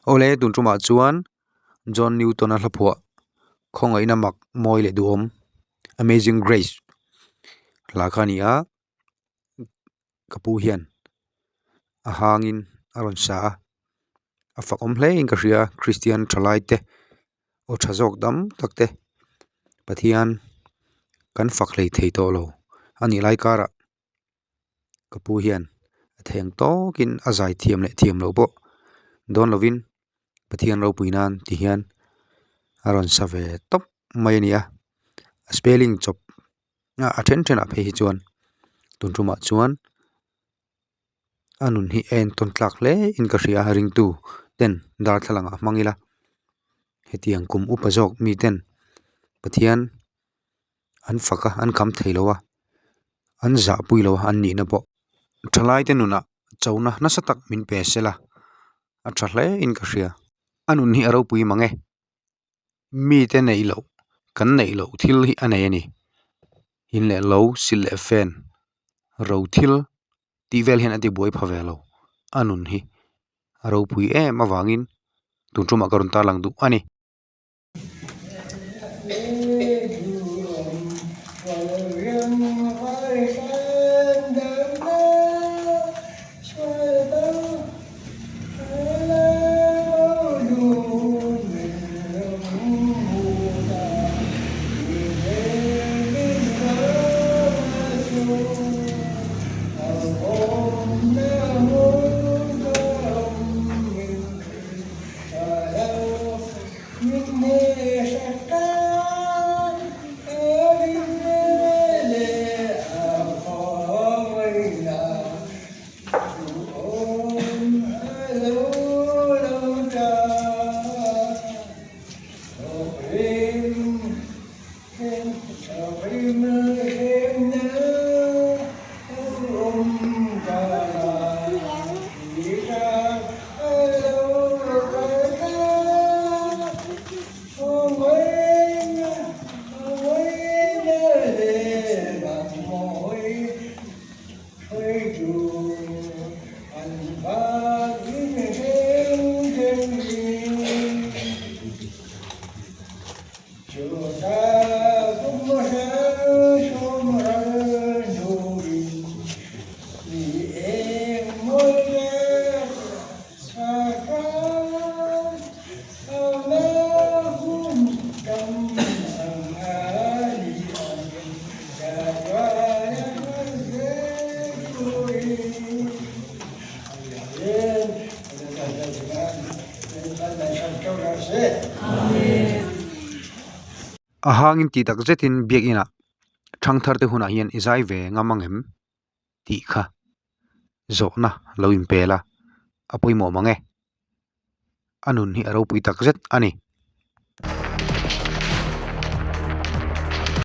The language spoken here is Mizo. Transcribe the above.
Awle tun tumah chuan John Newton-a hla phuah khawngaihna mak mawi leh duhawm Amazing Grace hla kha a ni a ka pu hian a hangin a rawn sa a a fak awm hle in ka hria Kristian thalai te aw tha zawk dam tak te Pathian kan fak hlei thei tawh lo a nih lai karah ka pu hian a theng tawkin a zai thiam leh thiam loh pawh dawn lovin Pathian ropui nan ti hian a rawn sa ve tawp mai a ni a a spelling chawp a then then ah phei hi chuan tun tumah chuan a nun hi a entawn tlak hle in ka hria a ringtu ten darthlalang ah hmang ila hetiang kum upa zawk mi ten Pathian an fak a an kham thei lo a an zahpui lo a an nihna pawh thalai te nunah chona nasa tak min pe sela a tha hle in ka hria a nun hi a ropui mang e. Mite neih loh kan neih loh thil hi a nei a ni. In leh lo sil leh fan ro thil tih vel hian a ti buai pha ve lo. A nun hi a ropui em avangin tun tumah ka rawn tarlang duh a ni. A hangin tih tak zetin biakinah thangthar te hunah hian i zai ve ngam ang em tih kha zawhna lo inpel a, a pawimawh mang e. A nun hi a ropui tak zet a ni.